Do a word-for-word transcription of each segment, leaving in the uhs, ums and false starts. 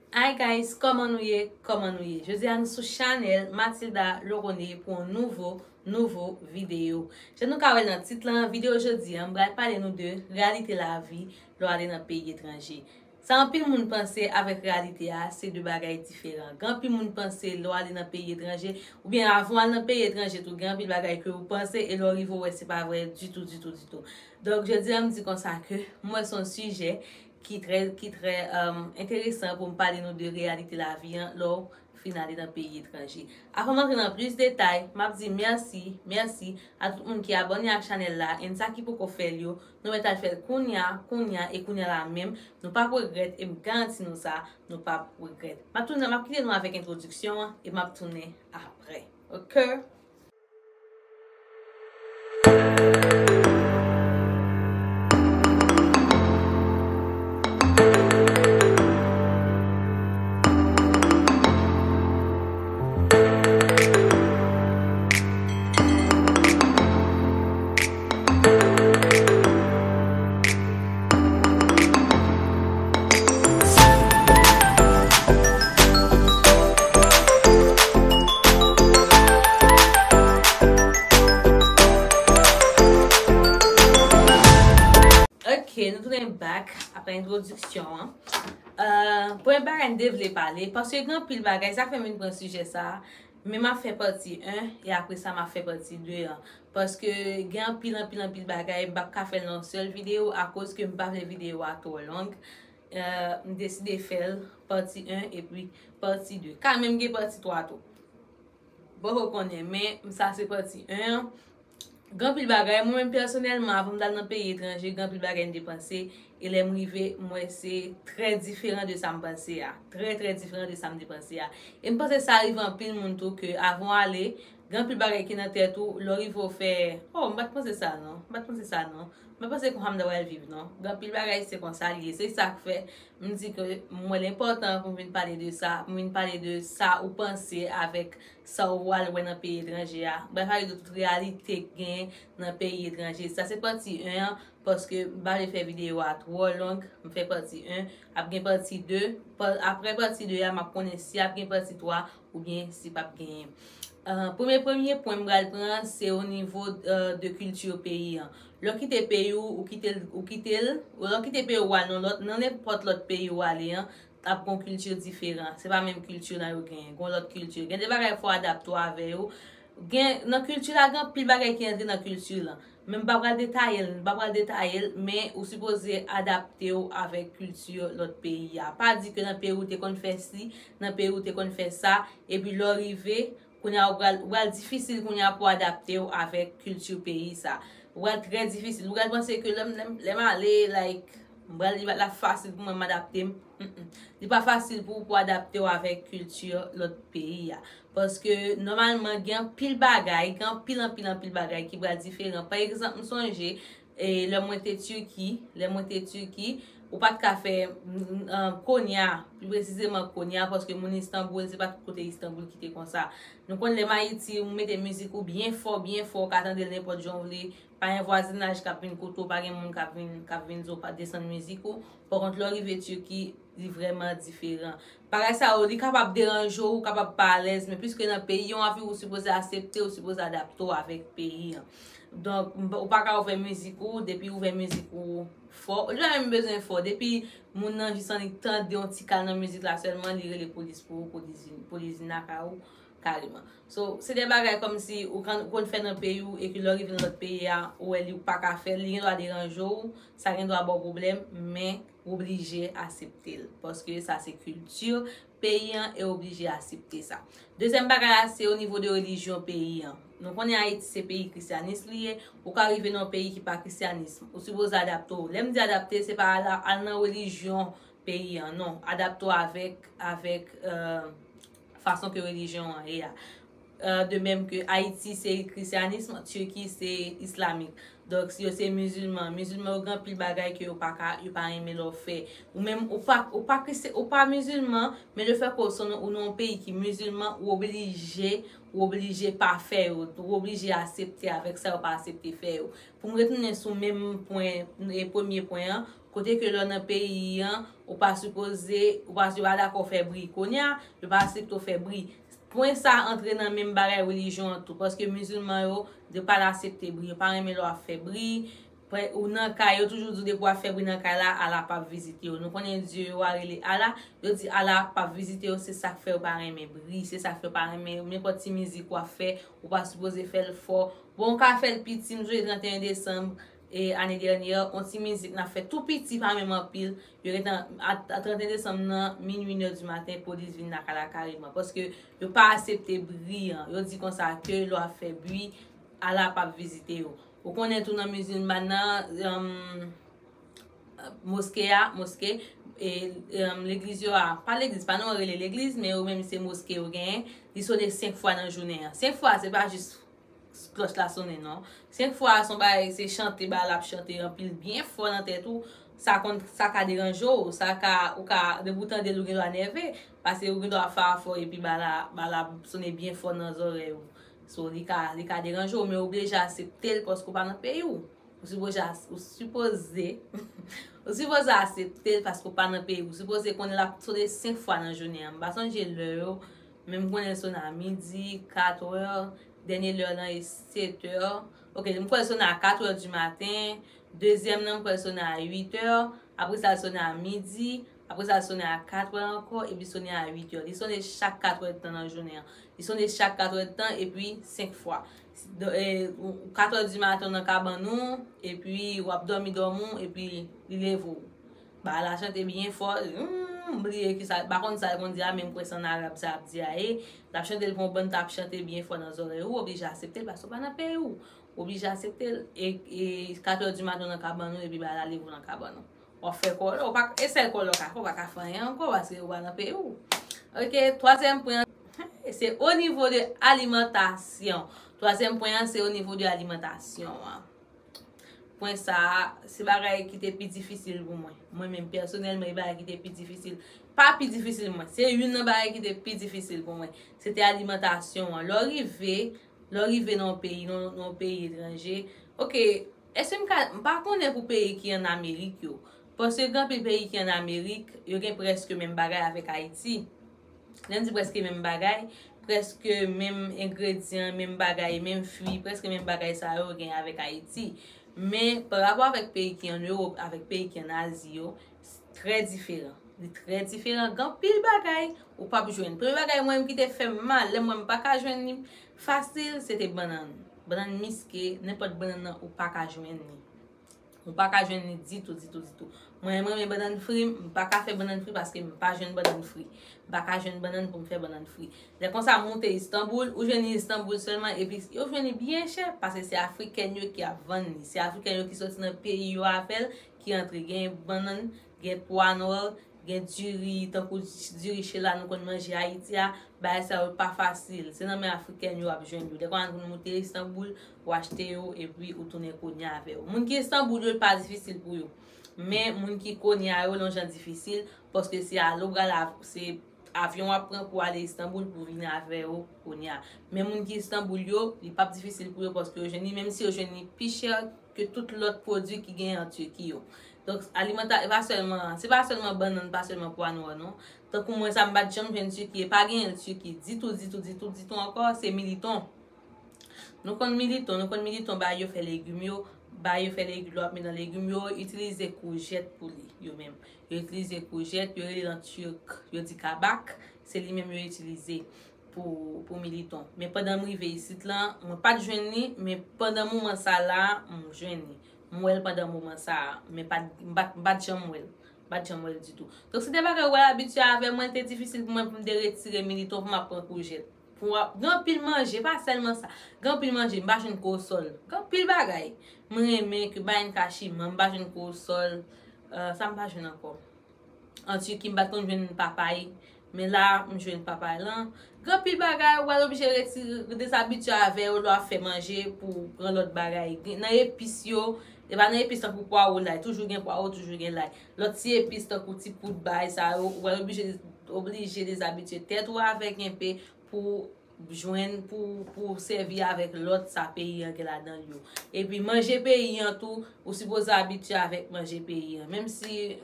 Hi guys, kòman nou ye? Kòman nou ye? Jodi a nou sou chanèl Mathilda Lorone pou yon nouvo, nouvo videyo. Jan nou ka wè l nan tit lan, videyo jodi a, m pral pale nou de reyalite lavi lè w ale nan peyi etranje. Sa anpil moun panse avèk reyalite a, se de bagay diferan. Gen anpil moun panse lè w ale nan peyi etranje, oubyen avan w al nan peyi etranje tou, gen anpil bagay ke ou panse e lè w rive w wè se pa vrè ditou, ditou, ditou. Donk, jodi a m di konsa ke m wè se yon sijè ki trè, ki trè, um, enteresan pou m pale nou de reyalite lavi an lè w fin ale nan peyi etranje. Avan m antre nan plis detay, m ap di mèsi, mèsi a tout moun ki abòne ak chanèl la, and sa ki poko fè l yo, nou mèt al fè l kounya, kounya e kounya la menm, nou p ap regrèt e m garanti nou sa, nou p ap regrèt. M ap tounen, m ap kite nou avèk entwodiksyon an e m ap tounen apre. Oke? Ok, nou tounen back apre entwodiksyon an. Euh, premye bagay m te vle pale, paske gen anpil bagay, sa fè m vin pran sijè sa a, men m ap fè pati en, e apre sa m ap fè pati de an. Paske gen anpil, anpil, anpil bagay, m p ap ka fè l nan yon sèl videyo, akoz ke m pa vle videyo a twò long. Euh, m deside fè l pati en epi pati de. Ka menm gen pati twa tou. Poko konnen, men sa se pati en an. Gen anpil bagay, mwen menm pèsonèlman, avan m t al nan peyi etranje, gen anpil bagay m te panse, e lè m rive, m wè se trè diferan de sa m panse a. Trè, trè diferan de sa m te panse a. E m panse sa rive anpil moun tou, ke avan w ale, gen anpil bagay ki nan tèt ou, lè w rive w fè, oh, m pa t panse sa non, m pa t panse sa non. Mwen panse konsa m ta pral viv non. Gen anpil bagay se konsa l ye. Se sa k fè m di ke m wè l enpòtan pou m vin pale de sa, pou m vin pale de sa ou panse avèk sa ou pral wè nan peyi etranje a. M pral pale de tout reyalite k genyen nan peyi etranje. Sa se pati en an, paske m pa vle fè videyo a twò long. M fè pati en, ap gen pati de. Pa, apre pati de a, m ap konnen si ap gen pati twa oubyen si p ap genyen. Euh, premye, premye pwen m pral pran, se o nivo, euh, de kilti peyi an. Lè w kite peyi w, ou kite l, ou kite l, lè w kite peyi w al nan lòt, nan nenpòt lòt peyi w ale an, ap gon kilti diferan. Se pa menm kilti la yo genyen, gon lòt kilti. Gen de bagay fò w adapte w avè yo. Gen, nan kilti la, gen anpil bagay ki antre nan kilti lan. Men m pa pral detaye l, m pa pral detaye l, men ou sipoze adapte w avèk kilti lòt peyi a. Pa di ke nan peyi w te konn fè si, nan peyi w te konn fè sa, epi lè w rive, kounye a ou pral, ou pral difisil kounye a pou adapte w avèk kilti peyi sa. Ou pral trè difisil. Ou pral panse ke lè m, lè m, lè m ale, like, m pral, li va, l ap fasil pou mwen m adapte m. Mm-mm. Li pa fasil pou, pou adapte w avèk kilti lòt peyi a. Paske, nòmalman, gen anpil bagay, gen anpil, anpil, anpil bagay ki pral diferan. Pa egzanp, m sonje, e, lè mwen te Tiki, lè mwen te Tiki, ou pa t ka fè, m, m, an, Konya, pli presizeman Konya, paske moun Istanbul, se pa tout kote Istanbul ki te konsa. Nou konn lè m Ayiti, ou mete mizik ou byen fò, byen fò, ou ka tande l nenpòt jan w vle, pa gen vwazinaj k ap vin kote w, pa gen moun k ap vin, k ap vin di w pa desann mizik ou. Pawont, lè w rive Tiki, li vrèman diferan. Bagay sa yo, li kapab deranje w, ou kapab pa alèz, men piske nan peyi w anvi, ou sipoze aksepte, ou sipoze adapte w avèk peyi an. Donk, m pa, ou pa ka ouvè mizik ou, depi ouvè mizik ou fò, ou pa menm bezwen fò, depi moun nan jis annik tande yon ti kal nan mizik la sèlman, li rele polis pou ou, polis vin, polis vin lakay ou, kareman. So, se de bagay kòmsi ou konn, ou konn fè nan peyi w e ke lè w rive nan lòt peyi a, ou wè li ou pa ka fè l, li gendwa deranje w, sa gendwa ba w pwoblèm, men ou oblije aksepte l. Paske sa se kilti peyi an e w oblije aksepte sa. Dezyèm bagay la, se o nivo de relijyon peyi an. Nou konnen Ayiti se peyi krisyanis li ye, ou ka rive nan yon peyi ki pa krisyanis. Ou sipoze adapte w. Lè m di adapte, se pa al, al nan relijyon peyi an, non. Adapte w avèk, avèk, euh, fason ke relijyon an ye a. Euh, de menm ke Ayiti se krisyanis, Tiki se islamik. Donk, si yo se mizilman, mizilman yo gen anpil bagay ke yo pa ka, yo pa renmen lè w fè. Ou menm, ou pa, ou pa kristyen, ou pa mizilman, men le fè ke w se, ou nan yon peyi ki mizilman, ou oblije, ou oblije pa fè yo, ou oblije aksepte avèk sa yo pa aksepte fè yo. Pou m retounen sou menm pwen, e premye pwen an, kote ke lè w nan peyi an, ou pa sipoze, ou pa, yo pa dakò fè bri. Kounye a, yo pa aksepte w fè bri. Pwen sa antre nan menm bagay relijyon an tou, paske mizilman yo, yo pa aksepte bri, yo pa renmen lè w ap fè bri. Ou nan kay, yo toujou di w depi w ap fè bri nan kay la, Allah p ap vizite w. Nou konnen dye yo a rele Allah, yo di Allah p ap vizite w, se sa k fè yo pa renmen bri, se sa k fè yo pa renmen nenpòt ti mizik w ap fè, ou pa sipoze fè l fò. Bon, w ka fè l piti, m sonje trannteyen desanm, e, ane dènyè, yon ti mizik n ap fè tou piti, pa menm anpil. Yo gentan, a, a trannteyen desanm nan, minui, inè di maten, polis vin lakay la kareman. Paske yo pa aksepte bri an. Yo di konsa ke lè w ap fè bri, Allah p ap vizite yo. Ou konnen tou nan mizilman nan, um, moske a, moske, e, um, legliz yo a, pa legliz, pa nou rele legliz, men yo menm se moske yo genyen, li sone senk fwa nan jounen an. Senk fwa, se pa jis klòch la sonnen, non. Senk fwa, se yon bagay, se chante, ba l ap chante anpil, byen fò nan tèt ou. Sa konn, sa ka deranje w, sa ka, ou ka, depi w tande l, ou gen dwa nève, paske ou gen dwa fè afè w, epi ba la, ba la sonnen byen fò nan zòrèy ou. So, li ka, li ka deranje w, men ou oblije aksepte l paske w pa nan peyi w. Ou sipoze, ou sipoze, ou sipoze aksepte l paske w pa nan peyi w. Ou sipoze konnen l ap sonnen senk fwa nan jounen an. M pa sonje lè yo, men m konnen l sonnen a midi, kat è, dènye lè lan e sèt è. Ok, m kwè l sonnen a kat è di maten, dezyèm nan m kwè l sonnen a uit è, apre sa l sonnen a midi, apre sa l sonnen a kat è ankò, epi sonnen a uit è. Li sonnen chak kat è tan nan jounen an. Li sonnen chak kat è tan, epi senk fwa. Kat è di maten w nan kabann ou, epi w ap dòmi dòmi w, epi li leve w. Ba la chante byen fò, hmm, m bliye ki sa, m pa konn sa l konn di a, men m kwè se an arab sa ap di a ye. L ap chante l pou yon bann, t ap chante byen fò nan zòrèy ou, ou oblije aksepte l paske w pa nan peyi w. Ou oblije aksepte l, e, e kat è di maten w nan kabann ou, epi ba la leve w nan kabann ou. W ap fè kòlè, w pa, e sèl kòlè w ka fè, w pa ka fè anyen ankò, paske w pa nan peyi w. Ok, twazyèm pwen an, se o nivo de alimantasyon. Twazyèm pwen an, se o nivo de alimantasyon an. Pwen sa a, se bagay ki te pi difisil pou mwen. Mwen menm, pèsonèlman, e bagay ki te pi difisil. Pa pi difisil mwen, se youn nan bagay ki te pi difisil pou mwen. Se te alimantasyon an. Lè w rive, lè w rive nan yon peyi, nan, nan yon peyi etranje, ok, èske m ka, m pa konnen pou peyi ki ann Amerik yo. Paske gen anpil peyi ki ann Amerik, yo gen prèske menm bagay avèk Ayiti. Lè m di prèske menm bagay, prèske menm engredyan, menm bagay, menm fwi, prèske menm bagay sa yo gen avèk Ayiti. Men, pa rapò avèk peyi ki ann Ewòp, avèk peyi ki ann Azi yo, trè diferan. Li trè diferan. Gen anpil bagay ou p ap jwenn. Premye bagay mwen menm ki te fè m mal, lè m wè m pa ka jwenn li fasil, se te bannann. Bannann miske, nenpòt bannann nan, ou pa ka jwenn li. Ou pa ka jwenn li ditou, ditou, ditou. Mwen, mwen renmen bannann fri, m pa ka fè bannann fri paske m pa jwenn bannann fri. M pa ka jwenn bannann pou m fè bannann fri. Lè konsa, m moute Istanbul, ou jwenn li Istanbul sèlman, epi yo jwenn li byen chè, paske se Afriken yo ki ap vann li. Se Afriken yo ki soti nan peyi yo avè l, ki antre. Gen bannann, gen pwa nwè, gen diri, tankou diri chela nou konn manje Ayiti a, bagay sa yo pa fasil. Se nan men Afriken yo ap jwenn yo. Dèfwa, pou nou moute Istanbul, ou achte yo, epi ou tounen Konya avè yo. Moun ki Istanbul yo, li pa difisil pou yo. Men, moun ki Konya yo, l on jan difisil, paske se ale w pral av-, se avyon w ap pran pou ale Istanbul pou vin avè yo Konya. Men moun ki Istanbul yo, li p ap difisil pou yo, paske yo jwenn li, menm si yo jwenn li pi chè ke tout lòt pwodui ki genyen an Tiki yo. Donk, alimanta-, e pa sèlman, se pa sèlman bannann, pa sèlman pwa nwè, non. Tankou mwen sa, m pa t janm jwenn Tiki, e pa genyen l Tiki ditou, ditou, ditou, ditou ankò, se militon. Nou konn militon, nou konn militon, bagay yo fè legim yo, bagay yo fè legim, lè w ap met nan legim yo, itilize koujèt pou li, yo menm. Yo itilize koujèt, yo rele l an tirk, yo di kabak, se li menm yo itilize pou, pou militon. Men pandan m rive isit lan, mwen pa t jwenn li, men pandan moman sa la, m jwenn li. M wè l pandan moman sa a, men pa t, m pa t, m pa t janm wè l. M pa t janm wè l ditou. Donk, se te bagay ou abitye avè mwen, li te difisil pou mwen pou m te retire militon pou m ap pran koujèt. Pou w ap, gen anpil manje, pa sèlman sa. Gen anpil manje, m pa jwenn kwosòl. Gen anpil bagay. M renmen ke bayen kachiman, m pa jwenn kwosòl. Euh, sa m pa jwenn ankò. An Tiki, m pa t konn jwenn papay. Men la, m jwenn papay lan. Gen anpil bagay, ou pral oblije retire, dezabitye avè yo lè w ap fè manje pou pran lòt bagay. Gen, nan epis yo, e pa nan epis tankou pwawo, lay. Toujou gen pwawo, toujou gen lay. Lòt ti epis tankou ti poud bay sa yo, ou pral oblije, oblije dezabitye tèt ou avèk enpe pou jwenn, pou, pou sèvi avèk lòt sa peyi an gen ladan l yo. Epi manje peyi an tou, ou sipoze abitye avèk manje peyi an. Menm si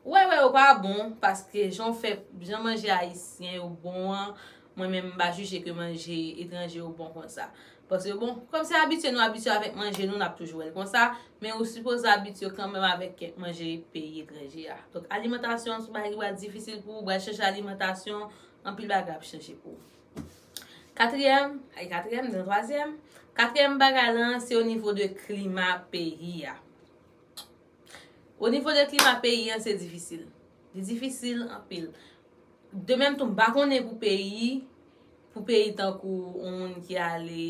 Ou wè, wè, yo pa bon, paske jan w fè, jan manje ayisyen yo bon an, mwen menm m pa jije ke manje etranje yo bon konsa. Paske bon, kòm se abitye nou abitye avèk manje nou, n ap toujou wè l konsa, men ou sipoze abitye kanmenm avèk kèk manje peyi etranje a. Donk, alimantasyon an se yon bagay ki pral difisil pou ou, ou pral chanje alimantasyon, anpil bagay ap chanje pou ou. Katriyèm, ay katriyèm, nan twazyèm. Katriyèm bagay lan, se o nivo de klima peyi a. O nivo de klima peyi an, se difisil. Li difisil anpil. De menm tou, m pa konnen pou peyi, pou peyi tankou yon moun ki ale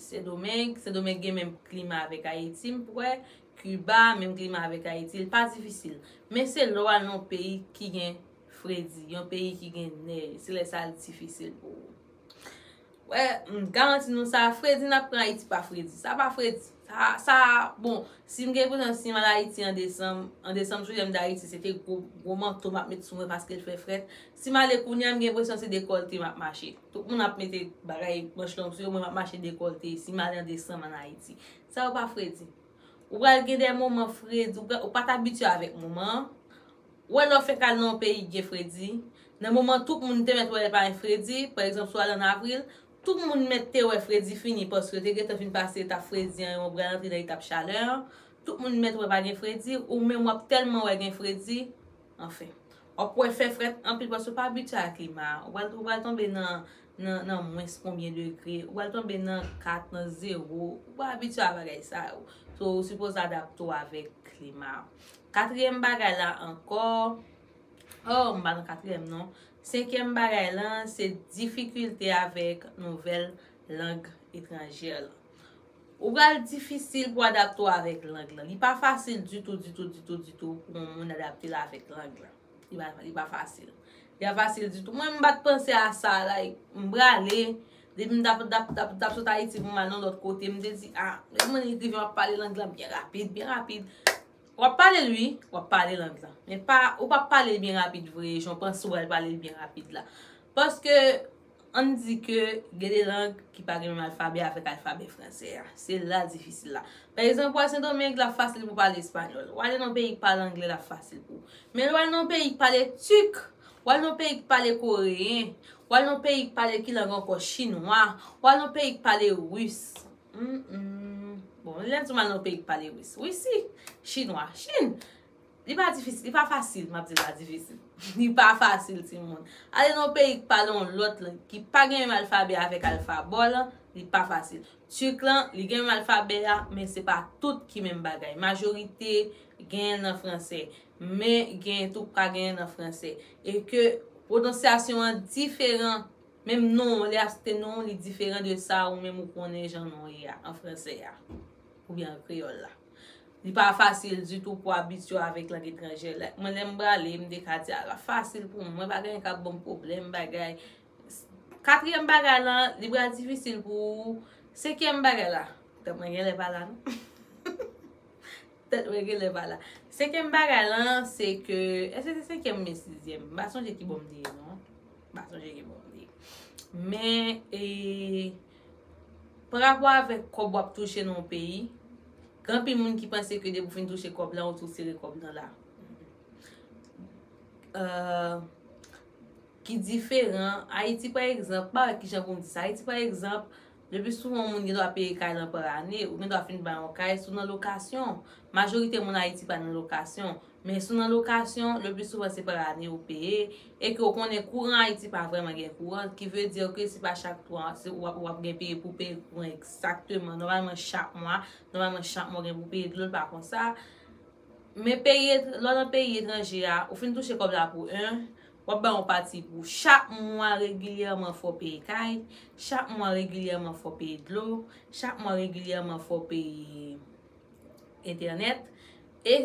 Sendomeng. Sendomeng gen menm klima avèk Ayiti, m kwè. Kiba, menm klima avèk Ayiti, li pa difisil. Men se lè w al nan yon peyi ki gen fredi, yon peyi ki gen nèj. Se lè sa l difisil pou ou. Wè, m garanti nou sa, fredi n ap pran Ayiti pa fredi. Sa pa fredi. Sa, sa, bon, si m gen enpresyon, si m al Ayiti an desanm, an desanm, sou lè m t Ayiti, se te gwo, gwo manto m ap met sou mwen paske l fè frèt. Si m ale kounye a, m gen enpresyon se dekòlte m ap mache. Tout moun ap mete bagay manch long sou yo, mwen m ap mache dekòlte si m ale an desanm an Ayiti. Sa yo pa fredi. Ou pral gen de moman fredi, ou pa, ou pa t abitye avèk moman an. Ou wè lè w fèk al nan yon peyi ki gen fredi, nan moman tout moun te mèt wè l pa gen fredi, pa egzanp, si w al ann avril, tout moun mèt te wè fredi fini, paske yo te gentan fin pase etap fredi an, yo pral antre nan etap chalè an. Tout moun mèt wè pa gen fredi, ou menm w ap tèlman wè gen fredi, anfen. W ap wè fè frèt anpil paske w pa abitye a klima a. Ou pral, ou pral tonbe nan, nan, nan mwens konbyen degre, ou pral tonbe nan kat, nan zewo, ou pa abitye a bagay sa yo. So, ou sipoze adapte w avèk klima a. Katriyèm bagay la ankò, oh, m pa nan katriyèm non. Senkyèm bagay lan, se difikilte avèk nouvèl lang etranjè lan. Ou pral difisil pou adapte w avèk lang lan. Li pa fasil ditou, ditou, ditou, ditou pou yon moun adapte l avèk lang lan. Li pa, li pa fasil. Li pa fasil ditou. Mwen, m pa t panse a sa, like, m prale, depi m t ap, t ap, t ap, t ap sot Ayiti pou m al nan lòt kote, m te di, ah, men mwen rive m ap pale lang lan byen rapid, byen rapid. W ap pale l, wi, w ap pale lang lan. Men pa, ou p ap pale l byen rapid vre, jan w panse w pral pale l byen rapid la. Paske, ann di ke gen de lang ki pa gen menm alfabè avèk alfabè fransè a. Se la l difisil la. Pa egzanp, w al Sendomeng, l ap fasil pou w pale espanyòl. W ale nan yon peyi k pale anglè, l ap fasil pou ou. Men lè w al nan yon peyi k pale tik, w al nan yon peyi k pale koreyen, w al nan yon peyi k pale ki lang ankò, chinwa, w al nan yon peyi k pale ris. Mm, mm. Bon, lè m di w m al nan yon peyi k pale ris. Risi, chinwa, Chin. Li pa difisil, li pa fasil, m ap di l pa difisil. Li pa fasil, timoun. Ale nan yon peyi k pale yon lòt lang, ki pa gen menm alfabè avèk alfabè w lan, li pa fasil. Tik lan, li gen menm alfabè a, men se pa tout ki menm bagay. Majorite genyen l nan fransè, men gen tou k pa genyen l nan fransè. E ke pwononsyasyon an diferan. Menm non, lè y ap site non, li diferan de sa ou menm ou konnen jan non ye a, an fransè a, oubyen an kreyòl la. Li pa fasil ditou pou abitye w avèk lang etranjè. Like, mwen, lè m prale, m te ka di, "A, l ap fasil pou mwen, pa gen anyen k ap ban m pwoblèm, bagay." Katriyèm bagay lan, li pral difisil pou ou. Senkyèm bagay la, tèt mwen genlè pa la, non? Tèt mwen genlè pa la. Senkyèm bagay lan, se ke, èske se senkyèm oubyen sizyèm? M pa sonje ki bò m te ye, non. M pa sonje ki bò m te ye. Men, e, pa rapò avèk kòb w ap touche nan yon peyi, gen anpil moun ki panse ke depi w fin touche kòb lan, ou tou sere kòb lan la. Euh, ki diferan. Ayiti, pa egzanp, m pa wè kijan pou m di sa. Ayiti, pa egzanp, le pli souvan, yon moun gen dwa peye kay lan pa ane, ou gen dwa fin bay yon kay, si w nan lokasyon. Majorite moun Ayiti pa nan lokasyon. Men si w nan lokasyon, le pli souvan se pa ane ou peye, e ke w konnen kouran Ayiti pa vrèman gen kouran, ki vle di ke se pa chak twa, se, w ap, w ap gen peye pou peye kouran egzakteman. Nòmalman, chak mwa, nòmalman, chak mwa w gen pou peye dlo, l pa konsa. Men peyi et-, lè w nan peyi etranje a, ou fin touche kòb la pou en, w ap bay yon pati pou chak mwa regilyèman fò w peye kay, chak mwa regilyèman fò w peye dlo, chak mwa regilyèman fò w peye entènèt. E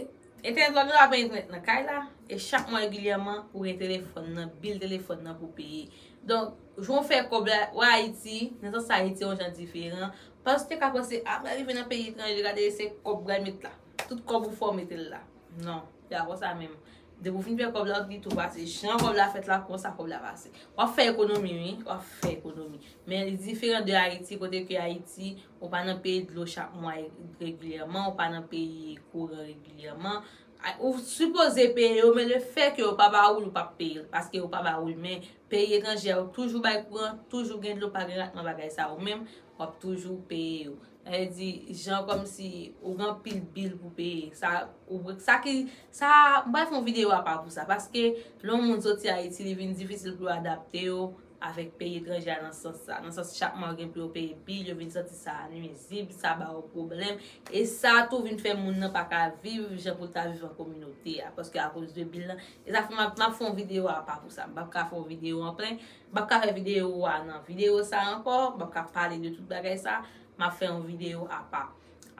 Entènèt la, gen dwa pa gen entènèt nan kay la, e chak mwa regilyèman, ou gen telefòn nan, bil telefòn nan pou peye. Donk, jan w fè kòb la, w Ayiti, nan sans sa Ayiti yon jan diferan, paske w te ka panse, a, mwen rive nan peyi etranje, gade se kòb mwen met la. Tout kòb ou fè w mete l la. Non, se pa konsa menm. Depi w fin fè kòb la, ou di tou pase. Jan kòb la fèt la, konsa kòb la pase. W ap fè ekonomi, wi, w ap fè ekonomi. Men li diferan de Ayiti, kote ke Ayiti, ou pa nan peye dlo chak mwa regilyèman, ou pa nan peye kouran regilyèman. A, ou sipoze peye yo, men le fè ke yo pa ba ou l, ou p ap peye l, paske yo pa ba ou l. Men peyi etranje a, yo toujou bay kouran, toujou gen dlo, pa gen ratman bagay sa yo menm, w ap toujou peye yo. Sa vle di, jan kòmsi ou gen anpil bil pou peye. Sa, ou, sa ki, sa, m pral fè yon videyo apa pou sa, paske lè yon moun soti Ayiti, li vin difisil pou yo adapte yo avèk peyi etranje a nan sans sa. Nan sans chak mwa yo gen pou yo peye bil, yo vin santi sa nwizib, sa ba yo pwoblèm. E sa tou vin fè moun nan pa ka viv jan pou l ta viv an kominote a, paske akoz de bil lan. E sa fè m ap, m ap fè yon videyo apa pou sa. M p ap ka fè yon videyo an plen. M p ap ka fè videyo a nan videyo sa ankò. M p ap ka pale de tout bagay sa. M ap fè yon videyo apa.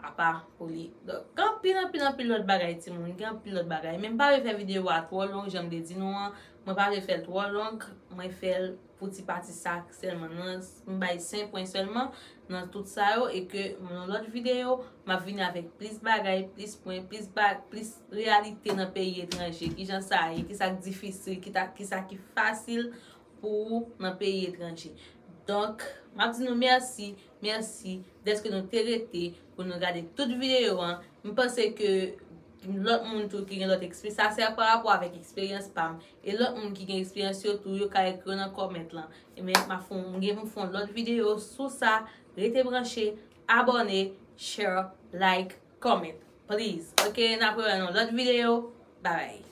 Apa pou li. Donk, gen anpil, anpil, anpil lòt bagay, timoun. Gen anpil lòt bagay. Men m pa vle fè videyo a twò long, jan m te di nou an. Mwen pa vle fè l twò long. Mwen fè l pou ti pati sa sèlman. Nan, m bay senk pwen sèlman nan tout sa yo, e ke nan lòt videyo, m ap vini avèk plis bagay, plis pwen, plis ba-, plis reyalite nan peyi etranje. Kijan sa ye, kisa k difisil, kita-, kisa ki fasil pou ou nan peyi etranje. Donk, m ap di nou mèsi, mèsi dèske nou te rete pou nou gade tout videyo an. M panse ke lòt moun tou ki gen lòt eksperyans, sa se pa rapò avèk eksperyans pa m. E lòt moun ki gen eksperyans yo tou, yo ka ekri yo nan kòmènt lan. E men, m ap fè yon, m gen pou m fè yon lòt videyo sou sa. Rete branche, abòne, share, like, comment. Please. Ok, n ap rewè nan lòt videyo. Bye bye.